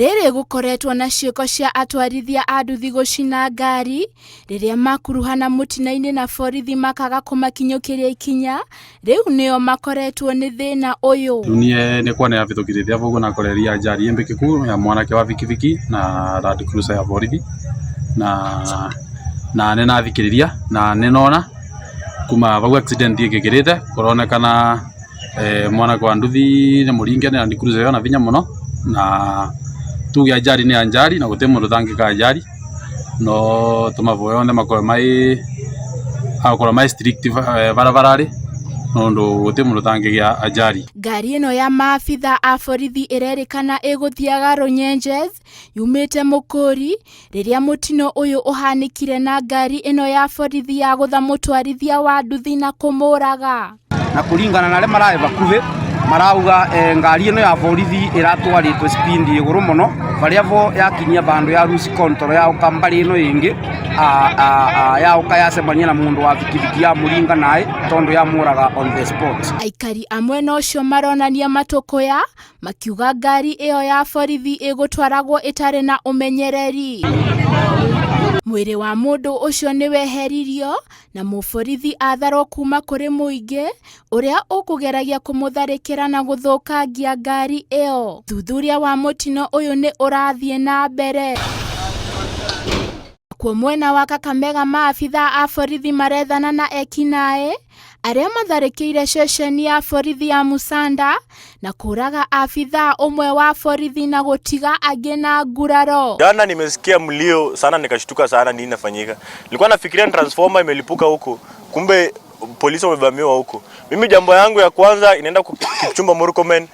Rĩrĩ gũkoretwo na ciĩko cia atwarithia a nduthi gũcina ngari rĩrĩa makuruhana mũtino-inĩ na borithi makaga kũmakinyũkĩria ikinya, rĩu nĩo makoretwo nĩ thĩna ũyũ. Rĩu niĩ nĩ kuona yabithũkire thĩ ũguo nakoreria ajali ĩmbĩkĩku ya mwanake wa bikibiki na Land Cruiser ya borithi na na nĩ nathikĩrĩria na nĩ nona kuma vau accident ĩngĩkĩrĩte kũronekana mwanake wa nduthi nĩ mũringe nĩ Land Cruiser ĩyo na vinya mũno na tuge ajali nĩ ajali na gũtirĩ mũndũ ũtangĩka ajali no tũmaboya othe makorwo mai agakorwo mai strict barabararĩ nondu gũtirĩ mũndũ ũtangĩgĩa ajali. Ngari ĩno ya maabitha a borithi ĩrerĩkana ĩgũthiaga Runyenjes yumĩte Mũkũri rĩrĩa mũtino ũyũ ũhanĩkire na ngari ĩno ya borithi yagũtha mũtwarithia wa nduthi na kũmũraga. Na kũringana na arĩa mararĩ bakuhĩ marauga ngari ĩno ya borithi ĩratwarĩtwo speed igũrũ mũno barĩa bo yakinyia bandũ ya lose control yaũka mbarĩ ĩno ĩngĩ yaũka yacemania na mũndũ wa bikibiki yamũringa naĩ tondũ yamũraga on the spot. Aikari a mwena ũcio maronania matũkũya makiuga ngari ĩyo ya borithi ĩgũtwaragwo ĩtarĩ na ũmenyereri. Mwĩrĩ wa mũndũ ũcio nĩ weheririo na mũborithi atharwo kuma kũrĩ mũingĩ ũrĩa ũkũgeragia kũmũtharĩkĩra na gũthũkangia ngari ĩyo. Thuthuria wa mũtino ũyũ nĩ ũrathiĩ na mbere. Nakuo mwena wa Kakamega maabitha a borithi marethana na ekinaĩ arĩa matharĩkĩire ceceni ya borithi ya Musanda na kũraga abithaa ũmwe wa borithi na gũtiga angĩ na nguraro. Jana nimesikia mlio sana nikashtuka sana nini inafanyika. Nilikuwa nafikiria ni transformer imelipuka huko, kumbe polisi wamevamiwa huko. Mimi jambo yangu ya kwanza inaenda kwa Kipchumba Murkomen,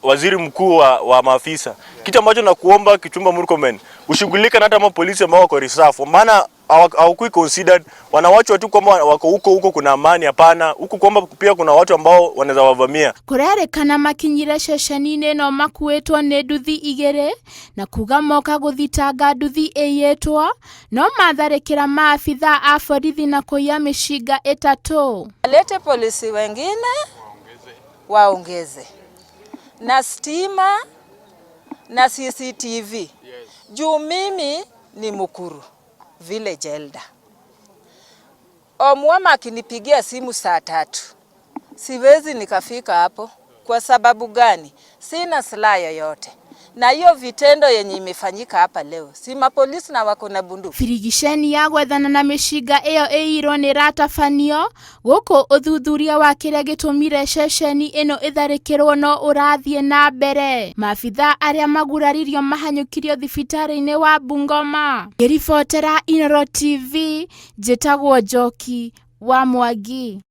waziri mkuu wa maafisa. Kitu ambacho nakuomba Kipchumba Murkomen, ushughulike na hata mapolisi ambao wako reserve, maana hawakui considered, wanawachwa tu kwamba wako huko huko kuna amani. Hapana, huku kwamba pia kuna watu ambao wanaweza wavamia. Kũrerĩkana makinyire ceceni-inĩ ĩno makuĩtwo nĩ nduthi igĩrĩ na kuga moka gũthitanga nduthi ĩiyĩtwo no matharĩkĩra maabitha a borithi na kũiya mĩcinga ĩtatũ. Walete polisi wengine waongeze na stima na CCTV. Juu mimi ni Mukuru village elder. Omwama akinipigia simu saa 3 siwezi nikafika hapo. Kwa sababu gani? Sina silaha yoyote, na hiyo vitendo yenye imefanyika hapa leo, si mapolisi na wako na bunduki. Birigiceni ya gwethana na mĩcinga ĩyo ĩiyirwo nĩ ĩratabanio gũkũ ũthuthuria wa kĩrĩa gĩtũmire ceceni ĩno ĩtharĩkĩrwo no ũrathiĩ na mbere. Maabitha arĩa maguraririo mahanyũkirio thibitarĩ-inĩ wa Bungoma. Ngĩribotera Inooro TV, njĩtagwo Njoki wa Mwangi.